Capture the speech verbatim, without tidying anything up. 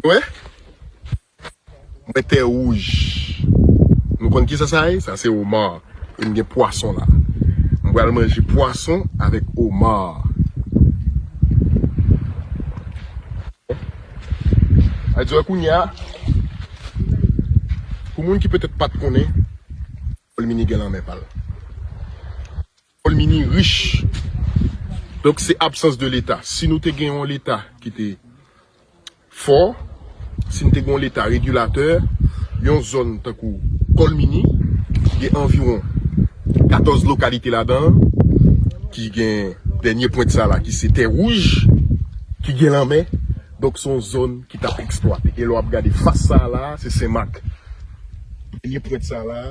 Wè? Mwen tè wouj. Nou konn kisa sa ye? Sa se oma. E m gen pwason la. M pral manje pwason avèk oma. Sa di wè kounye a, pou moun ki petèt pa t konnen, Kòlmini gen lanmè pa l. Kòlmini rich. Donk, se absans de Leta. Si nou te gen yon Leta ki te fò, si n te gen yon Leta regilatè, yon zòn tankou Kòlmini, ki gen anviwon katòz lokalite ladan, ki gen dènye pwent sa la, ki se tè wouj, ki gen lanmè. Donk, se yon zòn ki t ap eksplwate. E lè w ap gade fas sa la, se Senmak. Dènye pwent sa la,